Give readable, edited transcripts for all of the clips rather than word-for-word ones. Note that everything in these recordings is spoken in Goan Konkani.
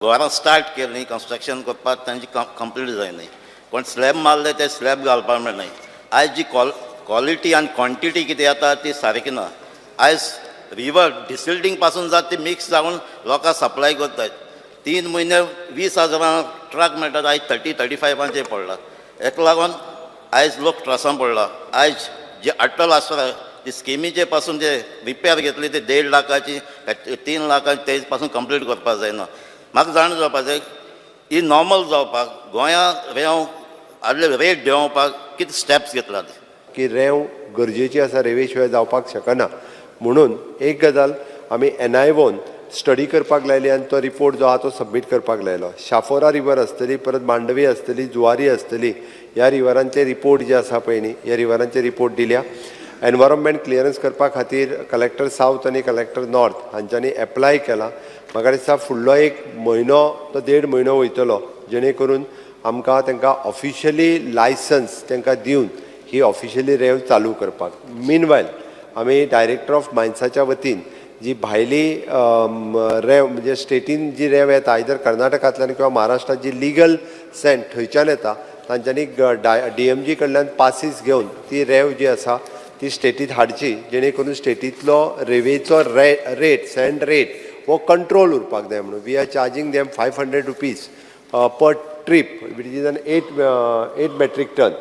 घरां स्टार्ट केलीं कन्स्ट्रक्शन करपाक, तांची कंप्लीट जायना. कोण स्लॅब मारले, ते स्लॅब घालपाक मेळनाय. आयज जी क्वॉलिटी आनी क्वॉन्टिटी कितें येता ती सारकी ना. आयज रिवर डिसिल्टींग पासून जाता, ती मिक्स जावन लोकांक सप्लाय करतात. 3 म्हयने 20 हजारां ट्रक मेळटात, आयज 30-35 फांचेर पडला. हेका लागून आयज लोक त्रासान पडला. आयज जे अटल आसरा ती स्किमीचे पासून जे रिपेर घेतली, ते 1.5 लाखाची, 3 लाखाची, ते पासून कंप्लीट करपाक जायना. म्हाका जाणा जावपाक जाय, ही नॉर्मल जावपाक, गोंया रेंव आदले रेट देंवोवपाक कितें स्टेप्स घेतला ते? की रेंव गरजेची आसा, रेंवे शिवाय जावपाक शकना. म्हणून एक गजाल आमी एनआयओन स्टडी करपाक लायली आनी तो रिपोर्ट जो आहा तो सबमीट करपाक लायलो. शाफोरा रिवर आसतली, परत मांडवी आसतली, जुवारी आसतली, ह्या रिवरांचे रिपोर्ट जे आसा पळय न्ही, ह्या रिवरांचे रिपोर्ट दिल्या. एनवायरमेंट क्लियरन्स करपा खातीर कलेक्टर सावथ आनी कलेक्टर नॉर्थ हांच्यांनी एप्लाय केला. म्हाका दिसता फुडलो एक म्हयनो तो देड म्हयनो वयतलो, जेणे करून आमकां तांकां ऑफिशियली लायसन्स तांकां दिवन ही ऑफिशियली रेंव चालू करपाक. मीनवायल आमी डायरेक्टर ऑफ मायन्साच्या वतीन जी भायली रेंव, म्हणजे स्टेटीन जी रेंव येता, आयदर कर्नाटकांतल्यान किंवा महाराष्ट्रात जी लिगल सँड थंयच्यान येता, तांच्यांनी डीएमजी कडल्यान पासीस घेवन ती रेंव जी आसा ती स्टेटीत हाडची, जेणे करून स्टेटींतलो रेंवेचो रेट, सँड रेट हो कंट्रोल उरपाक जाय म्हणून. We are charging them ₹500 per trip, which is an 8 metric ton,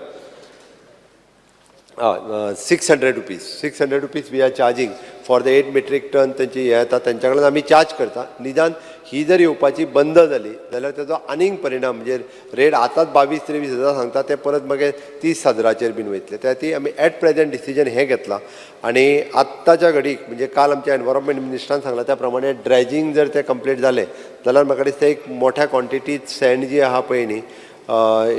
₹600, ₹600 we are charging for the 8 metric ton. तेंची हे येता, तेंच्या कडल्यान आमी चार्ज करता. निदान ही जर येवपाची बंद जाली जाल्यार तेजो आनीक परिणाम, म्हणजे रेट आतांच 22-23 हजार सांगता, ते परत मागीर 30 हजाराचेर बीन वयतले. त्या खातीर आमी एट प्रेझेंट डिसिजन हें घेतलां. आनी आत्ताच्या घडीक, म्हणजे काल आमच्या एनवायरमेंट मिनिस्टरान सांगलां त्या प्रमाणे ड्रेजिंग जर तें कंप्लीट जालें जाल्यार म्हाका दिसता एक मोठ्या क्वॉन्टिटीत सँड जी आहा पळय न्ही,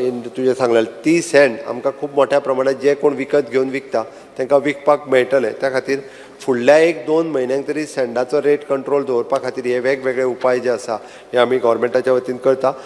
इन तुजें सांगलें, ती सँड आमकां खूब मोठ्या प्रमाणात जे कोण विकत घेवन विकता तांकां विकपाक मेळटलें. त्या खातीर फुडल्या एक दोन म्हयन्यांक तरी सँडाचो रेट कंट्रोल दवरपा खातीर हे वेगवेगळे उपाय जे आसा हे आमी गोवोरमेंटाच्या वतीन करता.